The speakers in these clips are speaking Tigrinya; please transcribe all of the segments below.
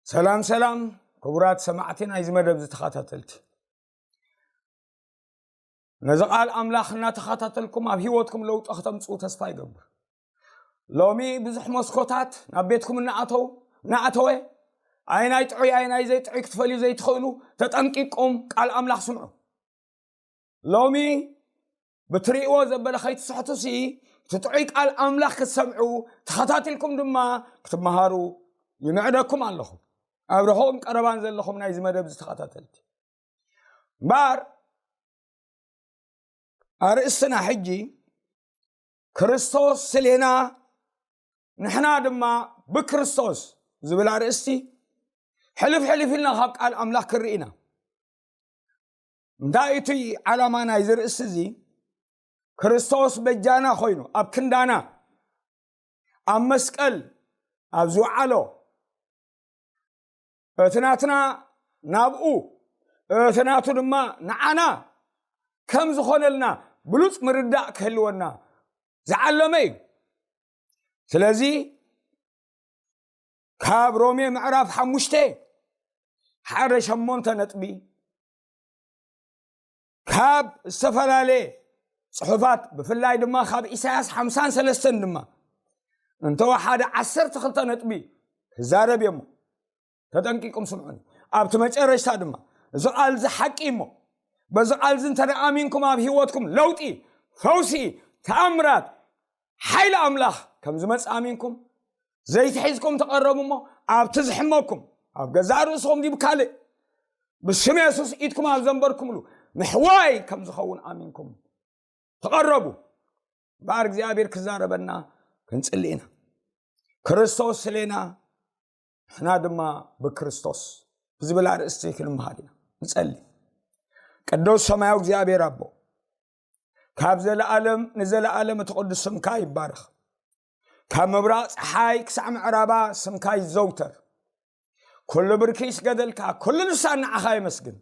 ሰላም ሰላም፣ ክቡራት ሰማዕቲ ናይዚ መደብ ዝተኸታተልቲ፣ ነዚ ቃል ኣምላኽ እናተኸታተልኩም ኣብ ህይወትኩም ለውጢ ክተምፅኡ ተስፋ ይገብር። ሎሚ ብዙሕ መስኮታት ናብ ቤትኩም እናኣተው እናኣተወ፣ ኣይናይ ጥዑይ ኣይናይ ዘይጥዑይ ክትፈልዩ ዘይትኽእሉ፣ ተጠንቂቁም ቃል ኣምላኽ ስምዑ። ሎሚ ብትርእይዎ ዘበለ ከይትስሕቱ ሲ፣ እቲ ጥዑይ ቃል ኣምላኽ ክትሰምዑ፣ ተኸታቲልኩም ድማ ክትመሃሩ ይምዕደኩም ኣለኹ። ኣብ ርሑቕን ቀረባን ዘለኹም ናይዚ መደብ ዝተኸታተልቲ፣ እምበኣር ኣርእስትና ሕጂ ክርስቶስ ስሌና ንሕና ድማ ብክርስቶስ ዝብል ኣርእስቲ ሕልፍ ሕልፍ ኢልና ካብ ቃል ኣምላኽ ክርኢ ኢና። እንታይ እቲ ዓላማ ናይዚ ርእሲ እዚ? ክርስቶስ በጃና ኮይኑ ኣብ ክንዳና ኣብ መስቀል ኣብ ዝወዓሎ፣ እቲ ናትና ናብኡ፣ እቲ ናቱ ድማ ንዓና ከም ዝኾነልና ብሉጽ ምርዳእ ክህልወና ዝዓለመ እዩ። ስለዚ ካብ ሮሜ ምዕራፍ ሓሙሽተ ሓደ ሸሞንተ ነጥቢ፣ ካብ ዝተፈላለየ ጽሑፋት፣ ብፍላይ ድማ ካብ ኢሳያስ ሓምሳን ሰለስተን ድማ እንተወሓደ ዓሰርተ ክልተ ነጥቢ ክዛረብ እየ እሞ፣ ተጠንቂቁም ስምዑኒ። ኣብቲ መጨረሽታ ድማ እዚ ቃል እዚ ሓቂ እሞ፣ በዚ ቃል እዚ እንተ ኣሚንኩም ኣብ ህይወትኩም ለውጢ፣ ፈውሲ፣ ተኣምራት፣ ሓይሊ ኣምላኽ ከም ዝመጽእ ኣሚንኩም ዘይትሒዝኩም ተቐረቡ እሞ፣ ኣብቲ ዝሕመኩም፣ ኣብ ገዛእ ርእስኹም ዲብ ካልእ፣ ብስም የሱስ ኢድኩም ኣብ ዘንበርኩምሉ ምሕዋይ ከም ዝኸውን ኣሚንኩም ተቐረቡ። እምበኣር እግዚኣብሔር ክዛረበና ክንጽሊ ኢና። ክርስቶስ ስሌና፣ ንሕና ድማ ብክርስቶስ ብዝብል ኣርእስቲ ክንመሃር ኢና። ንጸሊ። ቅዱስ ሰማያዊ እግዚኣብሔር ኣቦ፣ ካብ ዘለኣለም ንዘለኣለም እቲ ቅዱስ ስምካ ይባረኽ። ካብ ምብራቕ ጸሓይ ክሳዕ ምዕራባ ስምካ ይዘውተር። ኩሉ ብርኪ ይስገደልካ፣ ኩሉ ልሳን ንዓኻ የመስግን።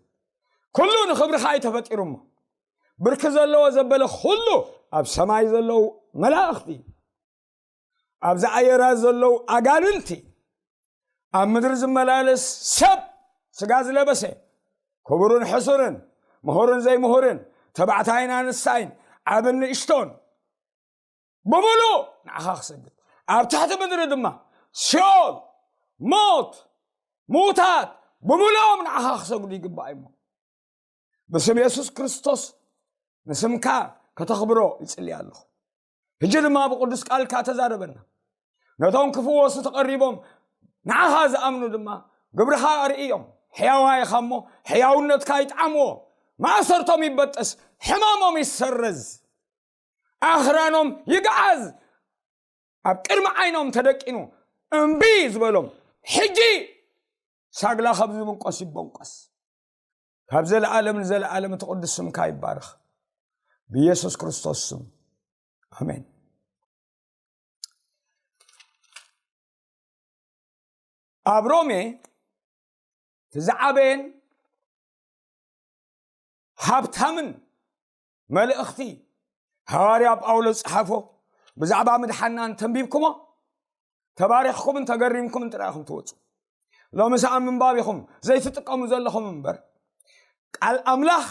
ኩሉ ንኽብርኻ እዩ ተፈጢሩ እሞ፣ ብርኪ ዘለዎ ዘበለ ኩሉ፣ ኣብ ሰማይ ዘለዉ መላእኽቲ፣ ኣብዚ ኣየራት ዘለዉ ኣጋንንቲ፣ ኣብ ምድሪ ዝመላለስ ሰብ፣ ስጋ ዝለበሰ፣ ክቡርን ሕሱርን፣ ምሁርን ዘይምሁርን፣ ተባዕታይን ኣንስታይን፣ ዓብን ንእሽቶን፣ ብምሉእ ንዓኻ ክሰግድ። ኣብ ትሕቲ ምድሪ ድማ ሲኦል፣ ሞት፣ ምዉታት ብምሉኦም ንዓኻ ክሰግዱ ይግባእ እሞ፣ ብስም የሱስ ክርስቶስ ንስምካ ከተኽብሮ ይጽሊ ኣለኹ። ሕጂ ድማ ብቅዱስ ቃልካ ተዛረበና። ነቶም ክፍወሱ ተቐሪቦም ንዓኻ ዝኣምኑ ድማ ግብርኻ ኣርእዮም። ሕያዋይ ኢኻ እሞ ሕያውነትካ ይጥዓምዎ። ማእሰርቶም ይበጠስ፣ ሕማሞም ይሰረዝ፣ ኣኽራኖም ይግዓዝ። ኣብ ቅድሚ ዓይኖም ተደቂኑ እምቢ ዝበሎም ሕጂ ሳግላ ካብ ዝብንቆስ ይበንቆስ። ካብ ዘለኣለም ንዘለኣለም እቲ ቅዱስ ስምካ ይባረኽ። ብኢየሱስ ክርስቶስ ስም፣ ኣሜን። ኣብ ሮሜ እቲ ዝዓበየን ሃብታምን መልእኽቲ ሃዋርያ ጳውሎስ ዝጸሓፎ ብዛዕባ ምድሓንና እንተንቢብኩሞ፣ ተባሪኽኩምን ተገሪምኩምን ጥራይ ኢኹም ትወጹ። ሎሚ ሰኣን ምንባብ ኢኹም ዘይትጥቀሙ ዘለኹም እምበር፣ ቃል ኣምላኽ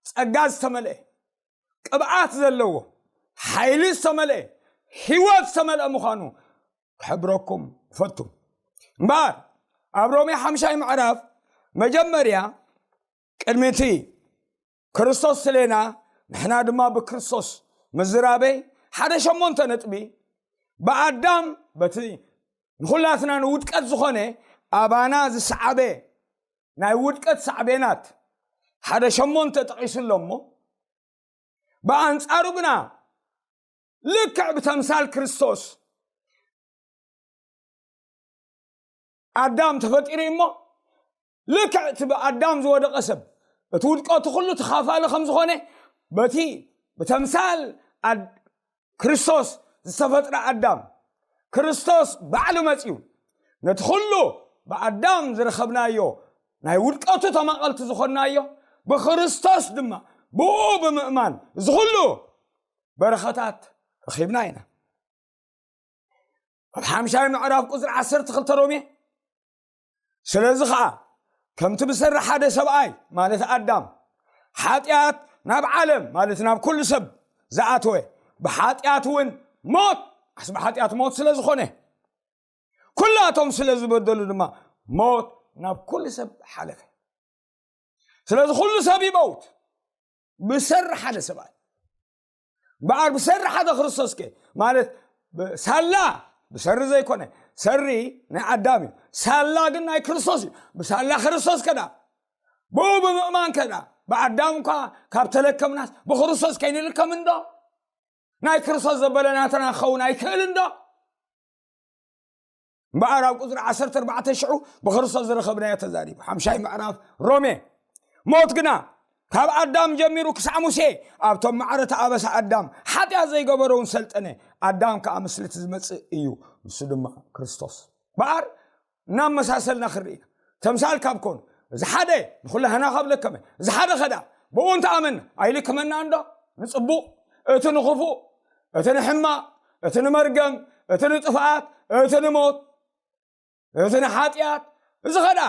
ጸጋ ዝተመልአ፣ ቅብኣት ዘለዎ፣ ሓይሊ ዝተመልአ፣ ህይወት ዝተመልአ ምዃኑ ክሕብረኩም እፈቱ። እምበኣር፣ ኣብ ሮሜ ሓምሻይ ምዕራፍ መጀመርያ፣ ቅድሚ እቲ ክርስቶስ ስሌና፣ ንሕና ድማ ብክርስቶስ ምዝራበይ፣ ሓደ ሸሞንተ ነጥቢ፣ ብኣዳም በቲ ንኹላትና ንውድቀት ዝኾነ ኣባና ዝሰዓበ ናይ ውድቀት ሳዕቤናት ሓደ ሸሞንተ ጠቒሱ ኣሎ እሞ፣ ብኣንጻሩ ግና ልክዕ ብተምሳል ክርስቶስ ኣዳም ተፈጢሩ እሞ፣ ልክዕ እቲ ብኣዳም ዝወደቐ ሰብ እቲ ውድቀቱ ኩሉ ተኻፋሊ ከም ዝኾነ፣ በቲ ብተምሳል ኣድ-፣ ክርስቶስ ዝተፈጥረ ኣዳም፣ ክርስቶስ ባዕሉ መጺኡ ነቲ ኩሉ ብኣዳም ዝረኸብናዮ ናይ ውድቀቱ ተማቐልቲ ዝኾንናዮ፣ ብክርስቶስ ድማ ብኡ ብምእማን እዚ ኩሉ በረኸታት ረኺብና ኢና። ኣብ ሓምሻይ ምዕራፍ ቁጽሪ ዓሰርተ ክልተ ሮሜ፣ ስለዚ ኸዓ ከምቲ ብሰሪ ሓደ ሰብኣይ ማለት ኣዳም ሓጢኣት ናብ ዓለም ማለት ናብ ኩሉ ሰብ ዝኣተወ፣ ብሓጢኣት እውን ሞት፣ ኣስቢ ሓጢኣት ሞት ስለ ዝኾነ፣ ኩላቶም ስለ ዝበደሉ ድማ ሞት ናብ ኩሉ ሰብ ሓለፈ። ስለዚ ኩሉ ሰብ ይመውት ብሰሪ ሓደ ሰብኣይ። በኣር ብሰሪ ሓደ ክርስቶስ ከ ማለት ሳላ ብሰሪ ዘይኮነ፣ ሰሪ ናይ ኣዳም እዩ፣ ሳላ ግን ናይ ክርስቶስ እዩ። ብሳላ ክርስቶስ ከዳ፣ ብኡ ብምእማን ከዳ፣ ብኣዳም እኳ ካብ ተለከምናስ ብክርስቶስ ከይንልከም እንዶ? ናይ ክርስቶስ ዘበለ ናተና ክኸውን ኣይክእል እንዶ? እምበኣር ኣብ ቁፅሪ ዓሰርተ ኣርባዕተ ሽዑ ብክርስቶስ ዝረኸብናዮ ተዛሪቡ። ሓምሻይ ምዕራፍ ሮሜ። ሞት ግና ካብ ኣዳም ጀሚሩ ክሳዕ ሙሴ ኣብቶም ማዕረቲ ኣበሳ ኣዳም ሓጢኣት ዘይገበረውን ሰልጠነ። ኣዳም ከዓ ምስልቲ ዝመፅእ እዩ፣ ንሱ ድማ ክርስቶስ። በኣር እናመሳሰልና ክንርኢ ኢና። ተምሳል ካብ ኮኑ፣ እዚ ሓደ ንኹላህና ካብ ለከመ፣ እዚ ሓደ ኸዳ ብኡ እንተኣመን ኣይልክመና እንዶ? ንፅቡቕ፣ እቲ ንኽፉእ፣ እቲ ንሕማቕ፣ እቲ ንመርገም፣ እቲ ንጥፍኣት፣ እቲ ንሞት፣ እቲ ንሓጢኣት፣ እዚ ኸዳ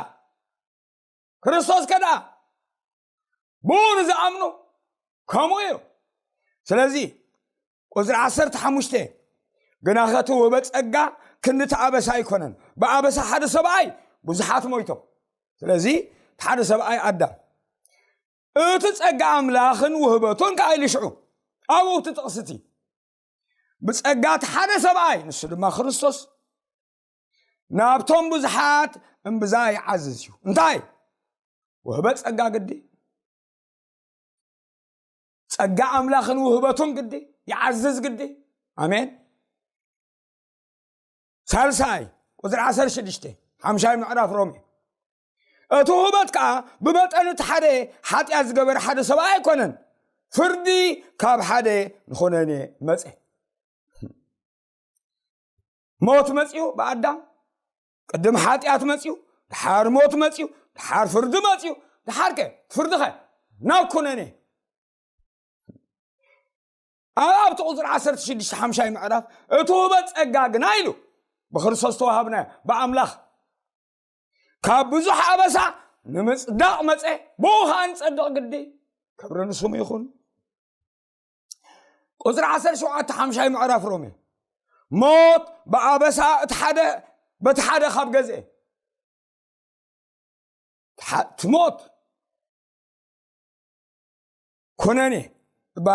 ክርስቶስ ከዳ ብኡ ንዝኣምኑ ከምኡ እዩ። ስለዚ ቁፅሪ ዓሰርተ ሓሙሽተ፣ ግና ኸቲ ውህበ ጸጋ ክንዲ እቲ ኣበሳ ኣይኮነን። ብኣበሳ ሓደ ሰብኣይ ብዙሓት ሞይቶም። ስለዚ እቲ ሓደ ሰብኣይ ኣዳም፣ እቲ ጸጋ ኣምላኽን ውህበቱን ከዓ ኢሉ ሽዑ ኣብኡ እቲ ጥቕሲ እቲ ብጸጋ እቲ ሓደ ሰብኣይ ንሱ ድማ ክርስቶስ ናብቶም ብዙሓት እምብዛ ይዓዝዝ እዩ። እንታይ? ውህበ ጸጋ ግዲ፣ ጸጋ ኣምላኽን ውህበቱን ግዲ ይዓዝዝ ግዲ። ኣሜን። ሳልሳይ ቁፅሪ ዓሰርተ ሽዱሽተ፣ ሓምሻይ ምዕራፍ ሮሜ፣ እቲ ውህበት ከዓ ብመጠን እቲ ሓደ ሓጢኣት ዝገበረ ሓደ ሰብኣይ ኣይኮነን፣ ፍርዲ ካብ ሓደ ንኾነነ መፀ። ሞት መፅዩ ብኣዳም፣ ቅድም ሓጢኣት መፅዩ፣ ድሓር ሞት መፅዩ፣ ድሓር ፍርዲ መፅዩ። ድሓር ከ ፍርዲ ኸ ናብ ኩነኔ። ኣብ ኣብቲ ቁፅሪ ዓሰርተ ሽዱሽተ ሓምሻይ ምዕራፍ፣ እቲ ውህበት ጸጋ ግና ኢሉ ብክርስቶስ ተዋሃብና ብኣምላኽ ካብ ብዙሕ ኣበሳ ንምጽዳቕ መጸ፣ ብኡ ኸዓ ንጸድቕ ግዲ። ክብሪ ንስሙ ይኹን። ቁፅሪ ዓሰርተ ሸውዓተ ሓምሻይ ምዕራፍ ሮሜ፣ ሞት ብኣበሳ እቲ ሓደ በቲ ሓደ ካብ ገዝአ፣ እቲ ሞት ኩነኔ፣ ባ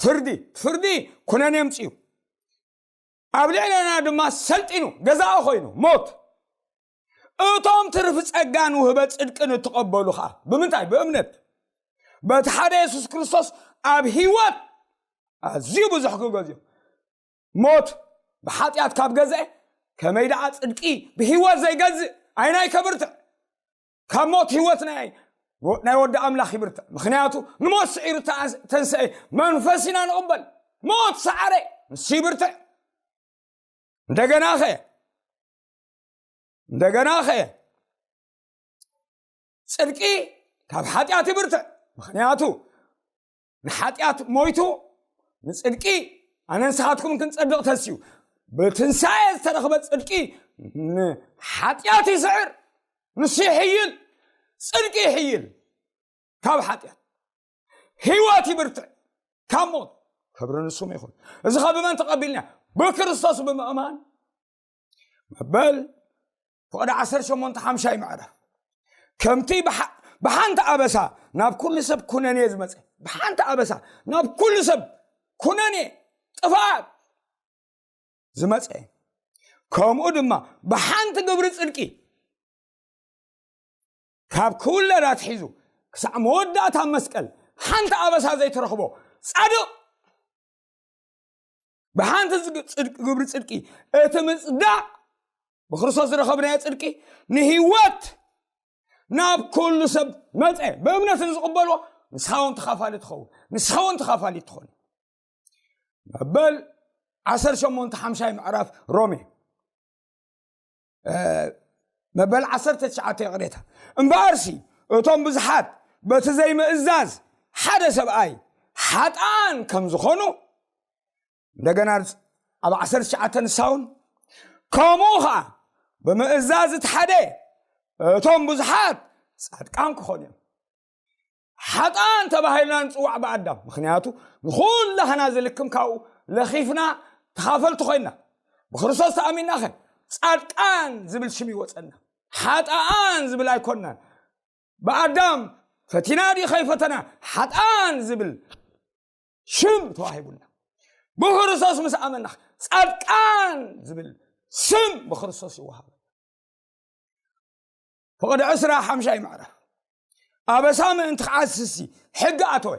ፍርዲ፣ ፍርዲ ኩነኔ ኣምፅኡ፣ ኣብ ልዕለና ድማ ሰልጢኑ ገዛኢ ኮይኑ ሞት። እቶም ትርፊ ጸጋን ውህበ ጽድቅን እትቐበሉ ኸዓ ብምንታይ? ብእምነት በቲ ሓደ የሱስ ክርስቶስ ኣብ ህይወት ኣዝዩ ብዙሕ ክገዝኦ። ሞት ብሓጢኣት ካብ ገዝአ፣ ከመይ ደኣ ጽድቂ ብህይወት ዘይገዝእ? ኣይናይ ከብርትዕ፣ ካብ ሞት ህይወት ናይ ናይ ወዲ ኣምላኽ ይብርትዕ። ምኽንያቱ ንሞት ስዒሩ ተኣስ- ተንስአ መንፈስ ኢና ንቕበል። ሞት ሰዓረ፣ ንሱ ይብርትዕ። እንደገና ኸ እንደገና ኸ ጽድቂ ካብ ሓጢኣት ይብርትዕ። ምኽንያቱ ንሓጢኣት ሞይቱ ንጽድቂ ኣነ ንስኻትኩም ክንጸድቕ ተስዩ። ብትንሳኤ ዝተረኽበ ጽድቂ ንሓጢኣት ይስዕር፣ ንሱ ይሕይል፣ ጽድቂ ይሕይል ካብ ሓጢኣት። ህይወት ይብርትዕ ካብ ሞት። ክብሪ ንስሙ ይኹን። እዚ ኸ ብመን ተቐቢልና? ብክርስቶስ ብምእማን። መበል ፍቕዲ ዓሰርተ ሸሞንተ ሓምሻይ ምዕራፍ፣ ከምቲ ብሓ- ብሓንቲ ኣበሳ ናብ ኩሉ ሰብ ኩነኔ ዝመጸ፣ ብሓንቲ ኣበሳ ናብ ኩሉ ሰብ ኩነኔ ጥፍኣት ዝመጸ፣ ከምኡ ድማ ብሓንቲ ግብሪ ጽድቂ ካብ ክውለድ ኣትሒዙ ክሳዕ መወዳእታ መስቀል ሓንቲ ኣበሳ ዘይተረኽቦ ጻድቕ፣ ብሓንቲ ዝግ- ጽድቂ- ግብሪ ጽድቂ እቲ ምጽዳቕ ብክርስቶስ ዝረኸብናዮ ጽድቂ ንህይወት ናብ ኩሉ ሰብ መጸ። ብእምነት ንዝቕበልዎ ንስኻ እውን ተኻፋሊ ትኸውን፣ ንስኻ እውን ተኻፋሊ ትኾን። መበል ዓሰርተ ሸሞንተ ሓምሻይ ምዕራፍ ሮሜ፣ እ፣ መበል ዓሰርተ ትሽዓተ፣ ይቕሬታ። እምበኣርሲ እቶም ብዙሓት በቲ ዘይምእዛዝ ሓደ ሰብኣይ ሓጥኣን ከም ዝኾኑ፣ እንደገና ኣብ ዓሰርተ ትሽዓተ ንሳውን፣ ከምኡ ኸዓ ብምእዛዝ እቲ ሓደ እቶም ብዙሓት ጻድቃን ክኾኑ እዮም። ሓጥኣን ተባሂልና ንጽዋዕ ብኣዳም፣ ምኽንያቱ ንኹላህና ዝልክም ካብኡ ለኺፍና ተኻፈልቲ ኮይና። ብክርስቶስ ተኣሚንና ኸ ጻድቃን ዝብል ሽም ይወጸና፣ ሓጥኣን ዝብል ኣይኮናን። ብኣዳም ፈቲና ድዩ ከይፈተና፣ ሓጥኣን ዝብል ሽም ተዋሂቡና። ብክርስቶስ ምስ ኣመና ጻድቃን ዝብል ስም ብክርስቶስ ይወሃብ። ፍቕዲ ዕስራ ሓምሻይ ምዕራፍ። ኣበሳ ምእንቲ ክዓስሲ ሕጊ ኣተወ።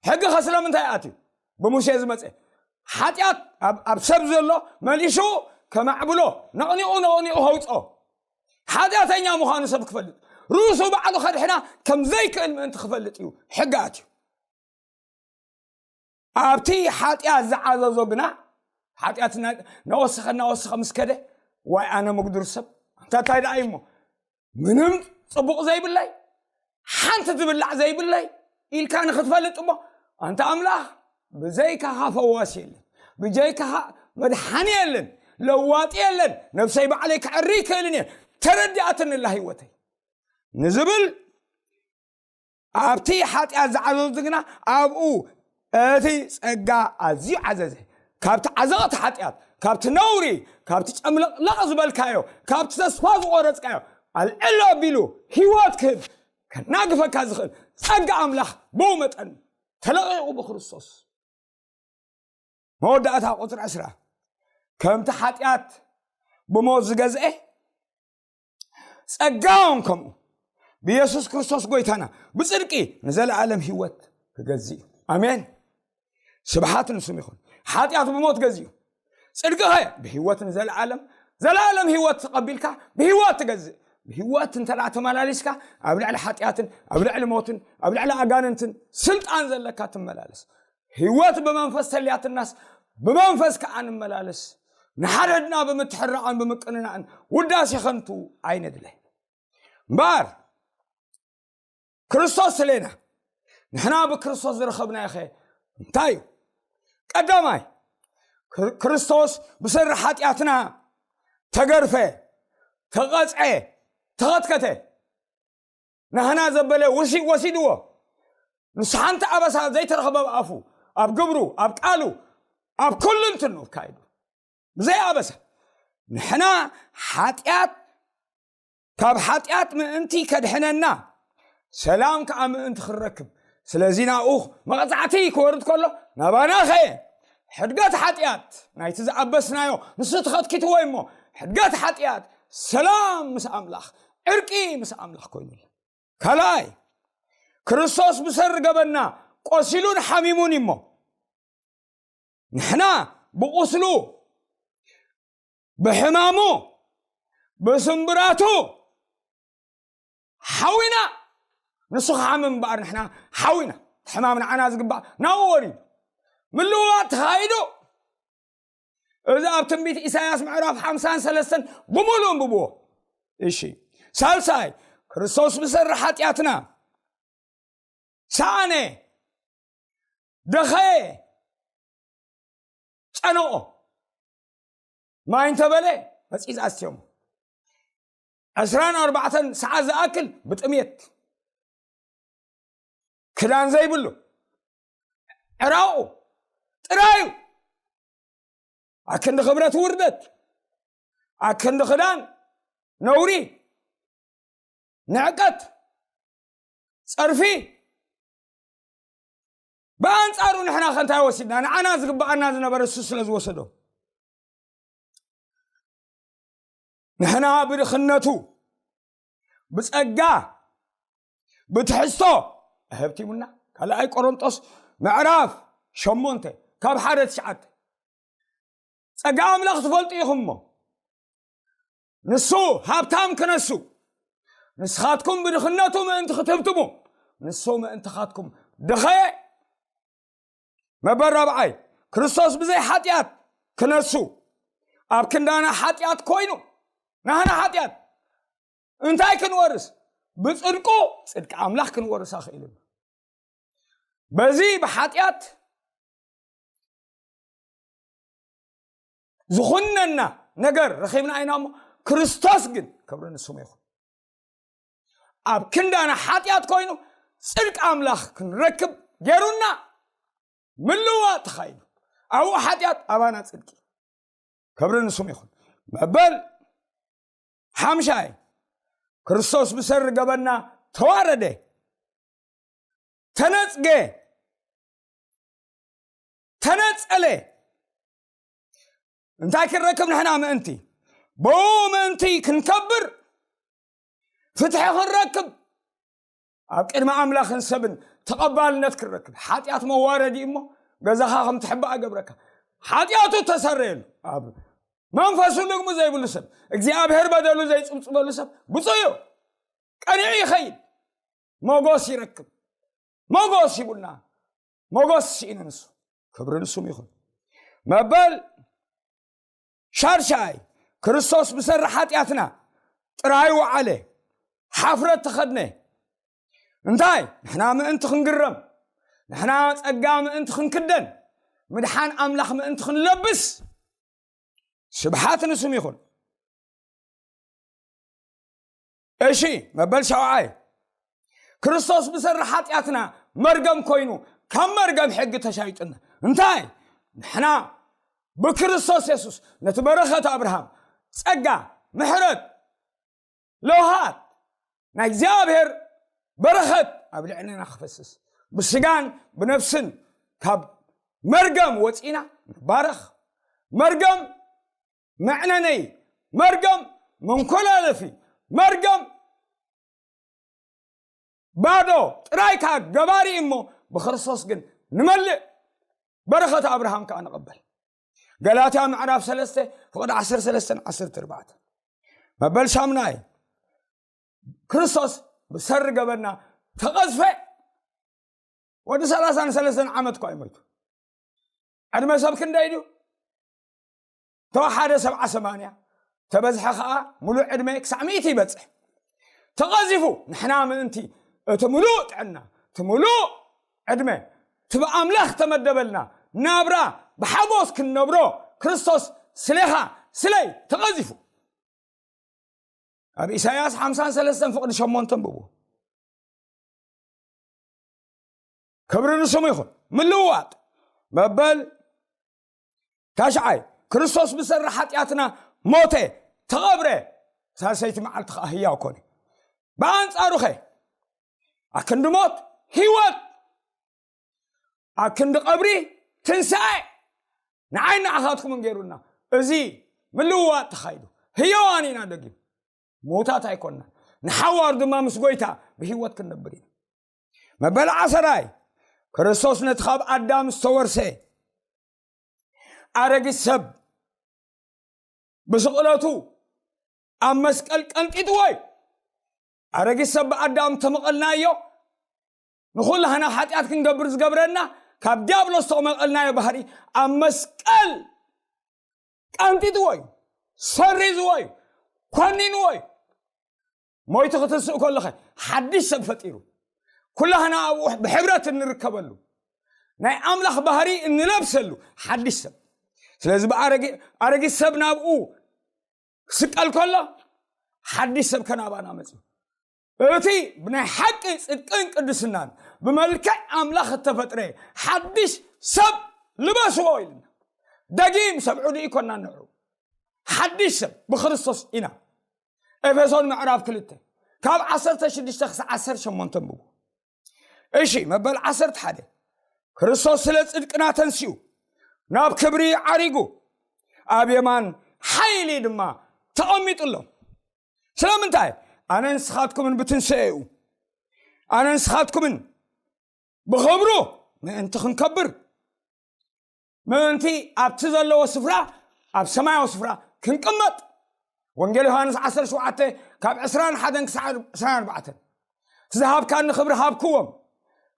ሕጊ ከ ስለምንታይ ኣትዩ? ብሙሴ ዝመጸ ሓጢኣት ኣብ ኣብ ሰብ ዘሎ መሊሹ ከማዕብሎ፣ ነቕኒቑ ነቕኒቑ ከውጾ፣ ሓጢኣተኛ ምዃኑ ሰብ ክፈልጥ፣ ርእሱ ባዕሉ ከድሕና ከም ዘይክእል ምእንቲ ክፈልጥ እዩ ሕጊ ኣትዩ። ኣብቲ ሓጢኣት ዝዓዘዞ ግና፣ ሓጢኣት እና- እናወሰኸ እናወሰኸ ምስ ከደ፣ ዋይ ኣነ ምጉዱር ሰብ፣ ኣንታ እንታይ ደኣ እዩ እሞ፣ ምንም ጽቡቕ ዘይብለይ፣ ሓንቲ ዝብላዕ ዘይብለይ ኢልካ ንኽትፈልጥ እሞ፣ ኣንታ ኣምላኽ፣ ብዘይካኻ ፈዋሲ የለን፣ ብዘይካኻ መድሓኒ የለን፣ ለዋጢ የለን፣ ነብሰይ ባዕለይ ከዕሪ ይክእልን እየ፣ ተረዲኣትኒ ኣላ ህይወተይ ንዝብል፣ ኣብቲ ሓጢኣት ዝዓዘዙ ግና ኣብኡ እቲ ጸጋ ኣዝዩ ዓዘዘ። ካብቲ ዓዘቕቲ ሓጢኣት፣ ካብቲ ነውሪ፣ ካብቲ ጨምለቕለቕ ዝበልካዮ፣ ካብቲ ተስፋ ዝቖረጽካዮ ኣልዕል ኣቢሉ ህይወት ክህብ፣ ከናግፈካ ዝኽእል ጸጋ ኣምላኽ ብኡ መጠን ተለቒቑ ብክርስቶስ። መወዳእታ ቁጽሪ ዕስራ፣ ከምቲ ሓጢኣት ብሞት ዝገዝኤ፣ ጸጋ እውን ከምኡ ብየሱስ ክርስቶስ ጎይታና ብጽድቂ ንዘለኣለም ህይወት ክገዝእ እዩ። ኣሜን። ስብሓት ንስም ይኹን። ሓጢኣት ብሞት ገዚኡ፣ ጽድቂ ኸ ብህይወት ንዘለኣለም፣ ዘለኣለም ህይወት ተቐቢልካ ብህይወት ትገዝእ። ብህይወት እንተ ደኣ ተመላሊስካ፣ ኣብ ልዕሊ ሓጢኣትን ኣብ ልዕሊ ሞትን ኣብ ልዕሊ ኣጋንንትን ስልጣን ዘለካ ትመላለስ። ህይወት ብመንፈስ ተልያትናስ፣ ብመንፈስ ከኣ ንመላለስ። ንሓድሕድና ብምትሕርራቕን ብምቅንናእን ውዳሴ ኸንቱ ኣይነድለ። እምበኣር ክርስቶስ ስሌና፣ ንሕና ብክርስቶስ ዝረኸብናዮ ኸ እንታይ እዩ? ቀዳማይ፣ ክር- ክርስቶስ ብሰሪ ሓጢኣትና ተገርፈ፣ ተቐጽዐ፣ ተኸትከተ። ናህና ዘበለ ውሲ- ወሲድዎ። ንሱ ሓንቲ ኣበሳ ዘይተረኽበ ኣብ ኣፉ፣ ኣብ ግብሩ፣ ኣብ ቃሉ፣ ኣብ ኩሉ እንትኑ ካይዱ። ብዘይ ኣበሳ። ንሕና ሓጢኣት፣ ካብ ሓጢኣት ምእንቲ ከድሕነና፣ ሰላም ከኣ ምእንቲ ክንረክብ። ስለዚ ናብኡ መቕጻዕቲ ክወርድ ከሎ፣ ናባና ኸየ። ሕድገት ሓጢኣት፣ ናይቲ ዝኣበስናዮ፣ ንሱ ተኸትኪትዎ እሞ፣ ሕድገት ሓጢኣት፣ ሰላም ምስ ኣምላኽ፣ ዕርቂ ምስ ኣምላኽ ኮይኑልና። ካልኣይ፣ ክርስቶስ ብሰሪ ገበንና ቆሲሉን ሓሚሙን እዩ እሞ፣ ንሕና ብቁስሉ፣ ብሕማሙ፣ ብስምብራቱ ሓዊና። ንሱ ክሓምም እምበኣር ንሕና ሓዊና። እቲ ሕማም ንዓና ዝግባእ ናብኡ ወሪዱ። ምልውዋጥ ተኻይዱ። እዚ ኣብ ትንቢት ኢሳያስ ምዕራፍ ሓምሳን ሰለስተን ብምሉእ እንብብዎ። እሺ፣ ሳልሳይ፣ ክርስቶስ ብሰሪ ሓጢኣትና ሰኣነ፣ ደኸየ፣ ጨነቆ። ማይ እንተበለ መጺእ ዝኣስትዮሞ። ዕስራን ኣርባዕተን ሰዓት ዝኣክል ብጥሜት፣ ክዳን ዘይብሉ፣ ዕራቑ ጥራዩ። ኣክንዲ ክብረት ውርደት፣ ኣክንዲ ክዳን ነውሪ፣ ንዕቀት፣ ጸርፊ። ብኣንጻሩ ንሕና ከ እንታይ ወሲድና? ንዓና ዝግብኣና ዝነበረ እሱ ስለ ዝወሰዶ። ንሕና ብድኽነቱ፣ ብጸጋ፣ ብትሕዝቶ ኣሀብቲሙና። ካልኣይ ቆሮንጦስ ምዕራፍ ሸሞንተ ካብ ሓደ ትሽዓተ። ጸጋ ኣምላኽ ትፈልጡ ኢኹም እሞ፣ ንሱ ሃብታም ክነሱ፣ ንስኻትኩም ብድኽነቱ ምእንቲ ክትህብትሙ፣ ንሱ ምእንትኻትኩም ደኸየ። መበል ራብዓይ፣ ክርስቶስ ብዘይ ሓጢኣት ክነሱ፣ ኣብ ክንዳና ሓጢኣት ኮይኑ፣ ናህና ሓጢኣት እንታይ ክንወርስ? ብጽድቁ ጽድቂ ኣምላኽ ክንወርስ ኣኽኢሉና። በዚ ብሓጢኣት ዝኹነና ነገር ረኺብና ኢና እሞ፣ ክርስቶስ ግን፣ ክብሪ ንስሙ ይኹን፣ ኣብ ክንዳና ሓጢኣት ኮይኑ ጽድቂ ኣምላኽ ክንረክብ ገይሩና ምልዋጥ ተኻይዱ። ኣብኡ ሓጢኣት፣ ኣባና ጽድቂ። ክብሪ ንስሙ ይኹን። መበል ሓምሻይ፣ ክርስቶስ ብሰሪ ገበና ተዋረደ፣ ተነጽገ፣ ተነጸለ። እንታይ ክንረክብ ንሕና ምእንቲ? ብኡ ምእንቲ ክንከብር፣ ፍትሒ ክንረክብ፣ ኣብ ቅድሚ ኣምላኽን ሰብን ተቐባልነት ክንረክብ። ሓጢኣት መዋረዲ እሞ ገዛኻ ከም ትሕባእ እገብረካ። ሓጢኣቱ ተሰረየሉ። ኣብ መንፈሱ ልግሙ ዘይብሉ ሰብ፣ እግዚኣብሔር በደሉ ዘይጽብጽበሉ ሰብ ብፁዕ እዩ። ቀኒዑ ይኸይድ፣ ሞጎስ ይረክብ። ሞጎስ ይቡና፣ ሞጎስ ስኢኑ ንሱ። ክብሪ ንሱም ይኹን። መበል ሻድሻይ፣ ክርስቶስ ብሰሪ ሓጢኣትና ጥራይ ወዓለ፣ ሓፍረት ተኸድነ። እንታይ? ንሕና ምእንቲ ክንግረም፣ ንሕና ጸጋ ምእንቲ ክንክደን፣ ምድሓን ኣምላኽ ምእንቲ ክንለብስ። ስብሓት ንስም ይኹን። እሺ፣ መበል ሻውዓይ፣ ክርስቶስ ብሰሪ ሓጢኣትና መርገም ኮይኑ፣ ካብ መርገም ሕጊ ተሻይጡና። እንታይ? ንሕና ብክርስቶስ የሱስ ነቲ በረኸት ኣብርሃም፣ ጸጋ፣ ምሕረት፣ ለውሃት ናይ እግዚኣብሔር በረኸት ኣብ ልዕለና ክፈስስ፣ ብስጋን ብነፍስን ካብ መርገም ወጺና ንባረኽ። መርገም መዕነነይ፣ መርገም መንኮላለፊ፣ መርገም ባዶ ጥራይካ ገባሪ እሞ፣ ብክርስቶስ ግን ንመልእ፣ በረኸት ኣብርሃም ከኣ ንቐበል። ገላትያ ምዕራፍ ሰለስተ ፍቕዲ ዓሰርተ ሰለስተን ዓሰርተ ኣርባዕተን። መበል ሻምናይ፣ ክርስቶስ ብሰሪ ገበና ተቐዝፈ። ወዲ ሰላሳን ሰለስተን ዓመት እኳ እዩ ሞይቱ። ዕድመ ሰብ ክንደይ ድዩ? ተወሓደ ሰብዓ ሰማንያ፣ ተበዝሐ ኸዓ ሙሉእ ዕድመ ክሳዕ ሚእቲ ይበጽሕ። ተቐዚፉ፣ ንሕና ምእንቲ እቲ ሙሉእ ጥዕና፣ እቲ ሙሉእ ዕድመ፣ እቲ ብኣምላኽ ተመደበልና ናብራ ብሓጎስ ክንነብሮ፣ ክርስቶስ ስሌኻ፣ ስለይ ተቐዚፉ። ኣብ ኢሳይያስ ሓምሳን ሰለስተን ፍቕዲ ሸሞንተ ኣንብቡ። ክብሪ ንስሙ ይኹን። ምልውዋጥ። መበል ታሽዓይ፣ ክርስቶስ ብሰሪ ሓጢኣትና ሞተ፣ ተቐብረ፣ ሳልሰይቲ መዓልቲ ኸዓ ህያው ኮነ። ብኣንጻሩኸ፣ ኣክንዲ ሞት፣ ህይወት፣ ኣክንዲ ቀብሪ፣ ትንሳኤ፣ ንዓይ ንዓኻትኩምን ገይሩና። እዚ ምልውዋጥ ተኻይዱ። ህያዋን ኢና ደጊም። ምዉታት ኣይኮንና። ንሓዋሩ ድማ ምስ ጎይታ ብህይወት ክንነብር ኢና። መበል ዓሰራይ፣ ክርስቶስ ነቲ ካብ ኣዳም ዝተወርሰ ኣረጊት ሰብ ብስቕለቱ ኣብ መስቀል ቀንጢጥዎ እዩ። ኣረጊት ሰብ ብኣዳም ተመቐልናዮ፣ ንኹላህና ሓጢኣት ክንገብር ዝገብረና፣ ካብ ዲያብሎስ ተመቐልናዮ ባህሪ ኣብ መስቀል ቀንጢጥዎ እዩ፣ ሰሪዝዎ እዩ፣ ኮኒንዎ እዩ። ሞይቱ ክትስእ ከለኸ ሓድሽ ሰብ ፈጢሩ፣ ኩላህና ኣብኡ ብሕብረት እንርከበሉ፣ ናይ ኣምላኽ ባህሪ እንለብሰሉ ሓድሽ ሰብ። ስለዚ ብኣረጊ-፣ ኣረጊት ሰብ ናብኡ ክስቀል ከሎ፣ ሓድሽ ሰብ ከናባና መጽዩ። እቲ ብናይ ሓቂ ጽድቅን ቅድስናን ብመልክዕ ኣምላኽ እተፈጥረ ሓድሽ ሰብ ልበስዎ ኢልና። ደጊም ሰብ ዕዱ ይኮና ንዕሩ። ሓድሽ ሰብ ብክርስቶስ ኢና። ኤፌሶን ምዕራፍ ክልተ ካብ ዓሰርተ ሽዱሽተ ክሳዕ ዓሰርተ ሸሞንተ ኣንብቡ። እሺ፣ መበል ዓሰርተ ሓደ፣ ክርስቶስ ስለ ጽድቅና ተንሲኡ፣ ናብ ክብሪ ዓሪጉ፣ ኣብ የማን ሓይሊ ድማ ተቐሚጡ ኣሎ። ስለምንታይ? ኣነ ንስኻትኩምን ብትንስኤኡ፣ ኣነ ንስኻትኩምን ብኽብሩ ምእንቲ ክንከብር፣ ምእንቲ ኣብቲ ዘለዎ ስፍራ፣ ኣብ ሰማያዊ ስፍራ ክንቅመጥ። ወንጌል ዮሃንስ ዓሰርተ ሸውዓተ ካብ ዕስራን ሓደን ክሳዕ ዕስራን ኣርባዕተን። እቲ ዝሃብካኒ ክብሪ ሃብክዎም፣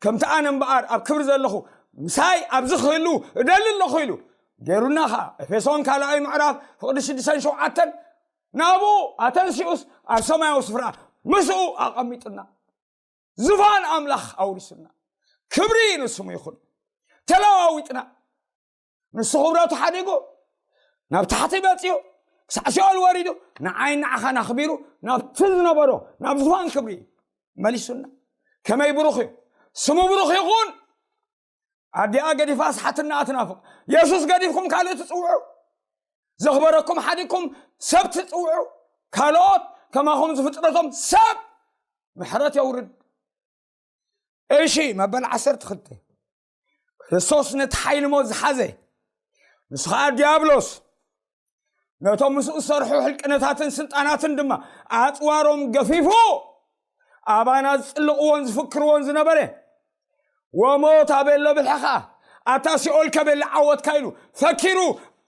ከምቲ ኣነ እምበኣር ኣብ ክብሪ ዘለኹ ምሳይ ኣብዚ ክህልዉ እደሊ ኣለኹ ኢሉ ገይሩና ኸኣ። ኤፌሶን ካልኣይ ምዕራፍ ፍቕዲ ሽዱሽተን ሸውዓተን፣ ናብኡ ኣተንሲኡስ ኣብ ሰማያዊ ስፍራ ምስኡ ኣቐሚጡና። ዝፋን ኣምላኽ ኣውሪስና። ክብሪ ንስሙ ይኹን። ተለዋዊጥና። ንሱ ክብረቱ ሓዲጉ ናብ ታሕቲ መጺኡ፣ ክሳዕ ሲኦል ወሪዱ፣ ንዓይን ንዓኻን ኣኽቢሩ ናብቲ ዝነበሮ፣ ናብ ዝፋን ክብሪ መሊሱና። ከመይ ብሩኽ እዩ ስሙ፣ ብሩኽ ይኹን። ኣዲኣ ገዲፋ ኣስሓትና ኣትናፍቕ። የሱስ ገዲፍኩም ካልእ ትጽውዑ፣ ዘኽበረኩም ሓዲግኩም ሰብ ትጽውዑ፣ ካልኦት ከማኹም ዝፍጥረቶም ሰብ ምሕረት የውርድ። እሺ፣ መበል ዓሰርተ ክልተ ክርስቶስ ነቲ ሓይሊ ሞት ዝሓዘ፣ ንሱ ኸዓ ዲያብሎስ፣ ነቶም ምስኡ ዝሰርሑ ሕልቅነታትን ስልጣናትን ድማ ኣጽዋሮም ገፊፉ፣ ኣባና ዝጽልቕዎን ዝፍክርዎን ዝነበረ፣ "ወሞት ኣበሎ ብልሕኻ፣ ኣታ ሲኦል ከበሊ ዓወትካ" ኢሉ ፈኪሩ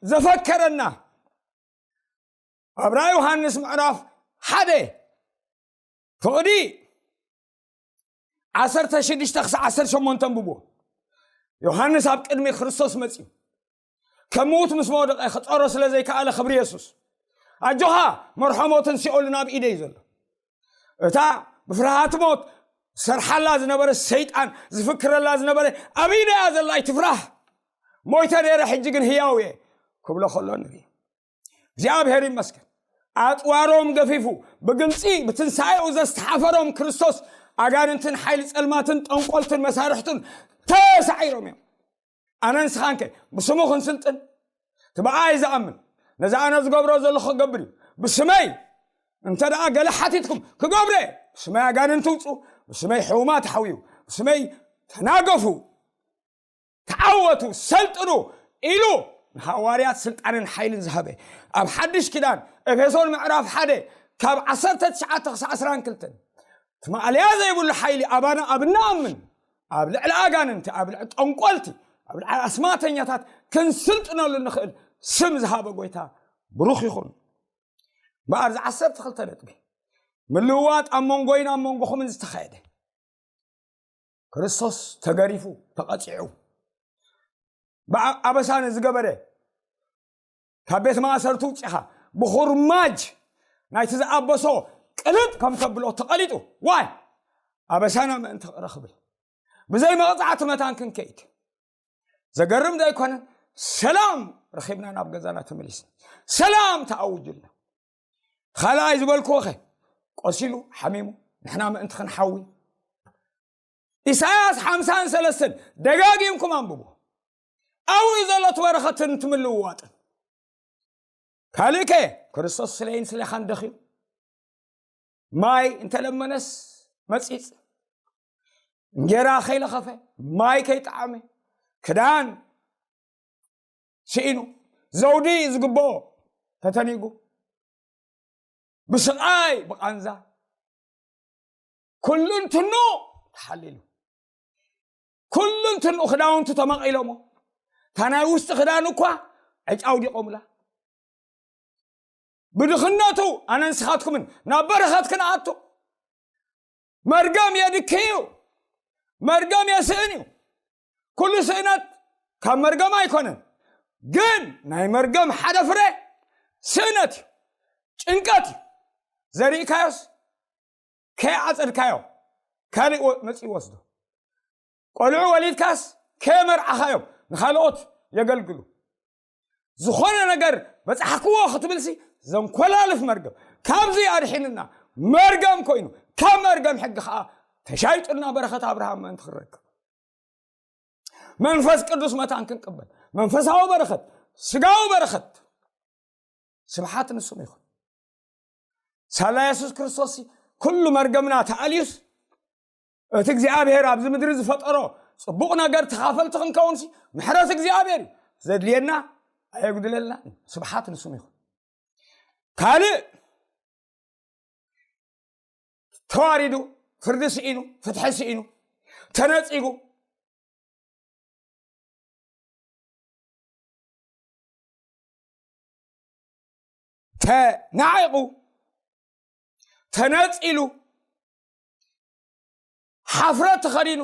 ዘፈከረና፣ ኣብ ራእይ ዮሃንስ ምዕራፍ ሓደ ፍቕዲ ዓሰርተ ሽዱሽተ ክሳዕ ዓሰርተ ሸሞንተ ኣንብቦ። ዮሃንስ ኣብ ቅድሚ ክርስቶስ መጺኡ፣ ከም ምዉት ምስ መወደቐ ክጸሮ ስለ ዘይከኣለ፣ ክብሪ የሱስ፣ "ኣጆኻ፣ መርሖ ሞትን ሲኦልን ኣብ ኢደይ ዘሎ። እታ ብፍርሃት ሞት ሰርሓላ ዝነበረ፣ ሰይጣን ዝፍክረላ ዝነበረ ኣብ ኢደያ ዘላ፣ ኣይትፍራህ። ሞይተ ነይረ፣ ሕጂ ግን ህያው እየ" ክብሎ ከሎ ንርኢ። እግዚኣብሔር ይመስገን። ኣጽዋሮም ገፊፉ፣ ብግልጺ ብትንሳኤኡ ዘስተሓፈሮም ክርስቶስ፣ ኣጋንንትን ሓይሊ ጸልማትን ጠንቆልትን መሳርሕቱን ተሳዒሮም እዮም። ኣነ ንስኻንከ ብስሙ ክንስልጥን? እቲ ብኣይ ዝኣምን፣ ነዚ ኣነ ዝገብሮ ዘለኹ ክገብር እዩ። ብስመይ እንተ ደኣ ገለ ሓቲትኩም፣ ክገብረ፣ ብስመይ ኣጋንንቲ ውጹ፣ ብስመይ ሕሙማት ሓውዩ፣ ብስመይ ተናገፉ፣ ተዓወቱ፣ ሰልጥኑ ኢሉ ንሃዋርያት ስልጣንን ሓይልን ዝሃበ፣ ኣብ ሓድሽ ኪዳን፣ ኤፌሶን ምዕራፍ ሓደ ካብ ዓሰርተ ትሽዓተ ክሳዕ ዕስራን ክልተን፣ እቲ ማእለያ ዘይብሉ ሓይሊ ኣባና ኣብ እንኣምን፣ ኣብ ልዕሊ ኣጋንንቲ፣ ኣብ ልዕሊ ጠንቆልቲ፣ ኣብ ልዕሊ ኣስማተኛታት ክንስልጥነሉ እንኽእል ስም ዝሃበ ጎይታ ብሩኽ ይኹን። እምበኣር፣ እዚ ዓሰርተ ክልተ ነጥቢ ምልውዋጥ ኣብ መንጎይን ኣብ መንጎኹምን ዝተኻየደ፣ ክርስቶስ ተገሪፉ፣ ተቐጺዑ፣ ብኣ-፣ ኣበሳ ንዝገበረ ካብ ቤት ማእሰርቲ ውጺኻ፣ ብኹርማጅ ናይቲ ዝኣበሶ ቅልጥ ከም ተብሎ ተቐሊጡ። ዋይ! ኣበሳና ምእንቲ ክቕረ ክብል፣ ብዘይ መቕጻዕቲ መታን ክንከይድ፣ ዘገርም ዶ ኣይኮነን? ሰላም ረኺብና፣ ናብ ገዛና ተመሊስና፣ ሰላም ተኣውጅልና። ካልኣይ ዝበልክዎ ኸ፣ ቆሲሉ፣ ሓሚሙ፣ ንሕና ምእንቲ ክንሓዊ። ኢሳያስ ሓምሳን ሰለስተን ደጋጊምኩም ኣንብቡ። ኣብኡ እዩ ዘሎ እቲ በረኸትን እቲ ምልውዋጥን። ካልእ ከ፣ ክርስቶስ ስለይን ስለኻን ደኺሙ፣ ማይ እንተለመነስ መጺጽ፣ እንጌራ ከይለኸፈ፣ ማይ ከይጠዓመ፣ ክዳን ስኢኑ፣ ዘውዲ ዝግብኦ ተተኒጉ፣ ብስቓይ ብቓንዛ ኩሉ እንትኑ ተሓሊሉ፣ ኩሉ እንትኑ ክዳውንቱ ተመቒሎሞ፣ እታ ናይ ውሽጢ ክዳኑ እኳ ዕጫ ኣውዲቖምላ። ብድኽነቱ ኣነ ንስኻትኩምን ናብ በረኸት ክንኣቱ። መርገም የድኪ እዩ፣ መርገም የስእን እዩ። ኩሉ ስእነት ካብ መርገም ኣይኮነን፣ ግን ናይ መርገም ሓደ ፍረ ስእነት እዩ፣ ጭንቀት እዩ። ዘሪእካዮስ ከይዓጸድካዮ ካልእ ወ-፣ መጺኡ ይወስዶ። ቆልዑ ወሊድካስ ከየመርዓኻዮም ንኻልኦት የገልግሉ። ዝኾነ ነገር በጻሕክዎ ክትብልሲ ዘንኮላልፍ መርገም ካብዚ ኣድሒንና፣ መርገም ኮይኑ፣ ካብ መርገም ሕጊ ኸዓ ተሻይጡና በረኸት ኣብርሃም ምእንቲ ክንረክብ። መንፈስ ቅዱስ መታን ክንቅበል፣ መንፈሳዊ በረኸት፣ ስጋዊ በረኸት። ስብሓት ንስሙ ይኹን። ሳላ የሱስ ክርስቶስ ኩሉ መርገምና ተኣልዩስ፣ እቲ እግዚኣብሔር ኣብዚ ምድሪ ዝፈጠሮ ጽቡቕ ነገር ተኻፈልቲ ክንከውንሲ፣ ምሕረት እግዚኣብሔር እዩ ዘድልየና፣ ኣየጉድለልና። ስብሓት ንስሙ ይኹን። ካልእ፣ ተዋሪዱ፣ ፍርዲ ስኢኑ፣ ፍትሒ ስኢኑ፣ ተነጺጉ፣ ተናዒቑ፣ ተነጺሉ፣ ሓፍረት ተኸዲኑ፣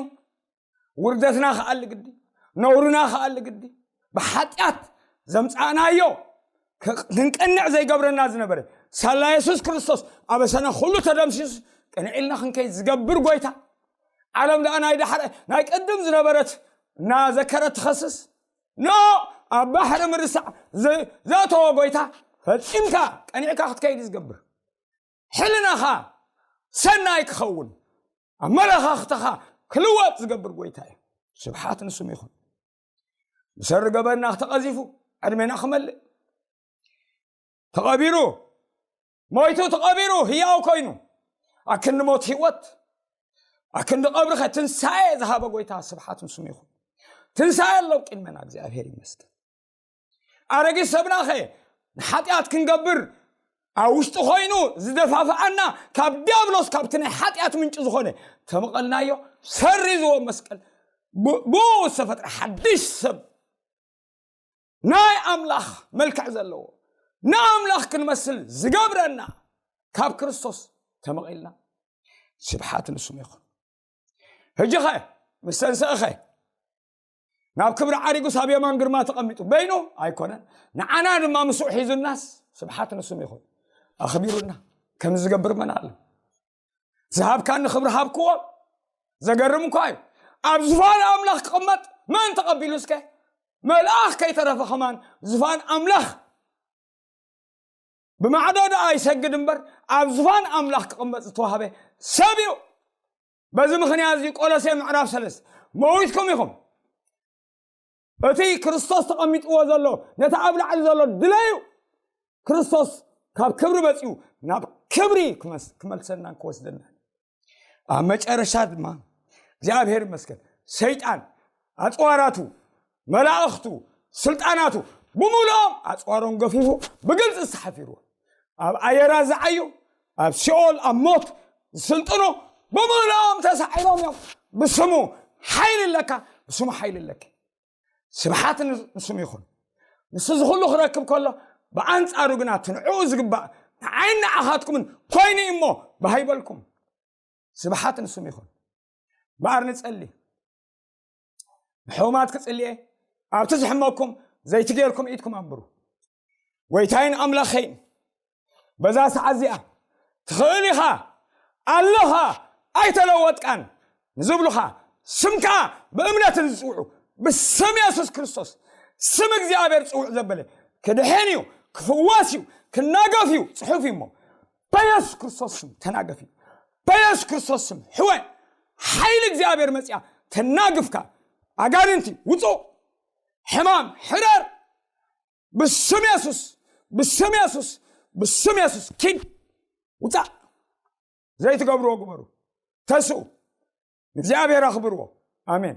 ውርደትና ክኣሊ ግዲ፣ ነውርና ክኣሊ ግዲ፣ ብሓጢኣት ዘምጻእናዮ ክ-፣ ክንቀንዕ ዘይገብረና ዝነበረ፣ ሳላ የሱስ ክርስቶስ ኣበሳና ኩሉ ተደምሲሱ፣ ቅንዕ ኢልና ክንከይድ ዝገብር ጎይታ፣ ዓለም ደኣ ናይ ዳሕረ፣ ናይ ቅድም ዝነበረት እናዘከረት ትኸስስ፣ ኖ ኣብ ባሕሪ ምርሳዕ ዘ-፣ ዘእተወ ጎይታ፣ ፈጺምካ ቀኒዕካ ክትከይድ ዝገብር፣ ሕልናኻ ሰናይ ክኸውን፣ ኣመለኻኽታኻ ክልወጥ ዝገብር ጎይታ እዩ። ስብሓት ንስሙ ይኹን። ብሰሪ ገበንና ተቐዚፉ ዕድሜና ክመልእ ተቐቢሩ፣ ሞይቱ ተቐቢሩ ህያው ኮይኑ፣ ኣክንዲ ሞት ህይወት፣ ኣክንዲ ቀብሪ ኸ ትንሳኤ ዝሃበ ጎይታ ስብሓት ንስሙ ይኹን። ትንሳኤ ኣሎ ቅድመና እግዚኣብሔር ይመስገን። ኣረጊት ሰብናኸ ንሓጢኣት ክንገብር ኣብ ውሽጢ ኮይኑ ዝደፋፍኣና ካብ ዲያብሎስ ካብቲ ናይ ሓጢኣት ምንጪ ዝኾነ ተመቐልናዮ። ሰሪዝዎ መስቀል። ብ- ብኡ ዝተፈጥረ ሓድሽ ሰብ ናይ ኣምላኽ መልክዕ ዘለዎ ንኣምላኽ ክንመስል ዝገብረና ካብ ክርስቶስ ተመቒልና። ስብሓት ንስሙ ይኹን። ሕጂ ኸ ምስ ተንስእኸ ናብ ክብሪ ዓሪጉስ ኣብ የማን ግርማ ተቐሚጡ በይኑ ኣይኮነን፣ ንዓና ድማ ምስኡ ሒዙናስ። ስብሓት ንስሙ ይኹን። ኣኽቢሩና። ከም ዝገብር መን ኣሎ? ዝሃብካኒ ክብሪ ሃብክዎ። ዘገርም እኳ እዩ። ኣብ ዝፋን ኣምላኽ ክቕመጥ መን ተቐቢሉ እስከ? መልኣኽ ከይተረፈ ኸማን ዝፋን ኣምላኽ ብማዕዶ ደኣ ይሰግድ እምበር ኣብ ዝፋን ኣምላኽ ክቕመጥ ዝተዋህበ ሰብ እዩ። በዚ ምኽንያት እዚ ቆሎሴ ምዕራፍ ሰለስተ መዊትኩም ኢኹም። እቲ ክርስቶስ ተቐሚጥዎ ዘሎ ነቲ ኣብ ላዕሊ ዘሎ ድለዩ። ክርስቶስ ካብ ክብሪ መጺኡ ናብ ክብሪ ክመስ- ክመልሰናን ክወስደናን። ኣብ መጨረሻ ድማ እግዚኣብሔር ይመስገን ሰይጣን ኣፅዋራቱ መላእኽቱ ስልጣናቱ ብምሉኦም ኣፅዋሮም ገፊፉ ብግልፂ ዝተሓፊርዎ ኣብ ኣየራ ዝዓዩ ኣብ ሲኦል ኣብ ሞት ዝስልጥኑ ብምሉኦም ተሳዒሮም እዮም። ብስሙ ሓይሊ ኣለካ፣ ብስሙ ሓይሊ ኣለኪ። ስብሓት ንስሙ ይኹን። ንሱ እዚ ኩሉ ክረክብ ከሎ ብኣንፃሩ ግና ትንዕኡ ዝግባእ ንዓይን ንዓኻትኩምን ኮይኑ እዩ እሞ ብሃይበልኩም። ስብሓት ንስሙ ይኹን። እምበኣር ንጸሊ። ንሕሙማት ክጽልየ ኣብቲ ዝሕመኩም ዘይቲ ጌርኩም ኢድኩም ኣንብሩ። ጎይታይን ኣምላኸይን በዛ ሰዓት እዚኣ ትኽእል ኢኻ ኣለኻ ኣይተለወጥካን ንዝብሉኻ ስምካ ብእምነት ንዝጽውዑ ብስም የሱስ ክርስቶስ ስም እግዚኣብሔር ጽውዕ ዘበለ ክድሕን እዩ ክፍወስ እዩ ክናገፍ እዩ ጽሑፍ እዩ እሞ በየሱስ ክርስቶስ ስም ተናገፍ እዩ በየሱስ ክርስቶስ ስም ሕወ ሓይሊ እግዚኣብሔር መጽያ ተናግፍካ ኣጋንንቲ ውጹ ሕማም ሕረር ብስም የሱስ ብስም የሱስ ብስም የሱስ ኪድ ውፃእ ዘይትገብርዎ ግበሩ ተስኡ ንእግዚኣብሔር ኣኽብርዎ ኣሜን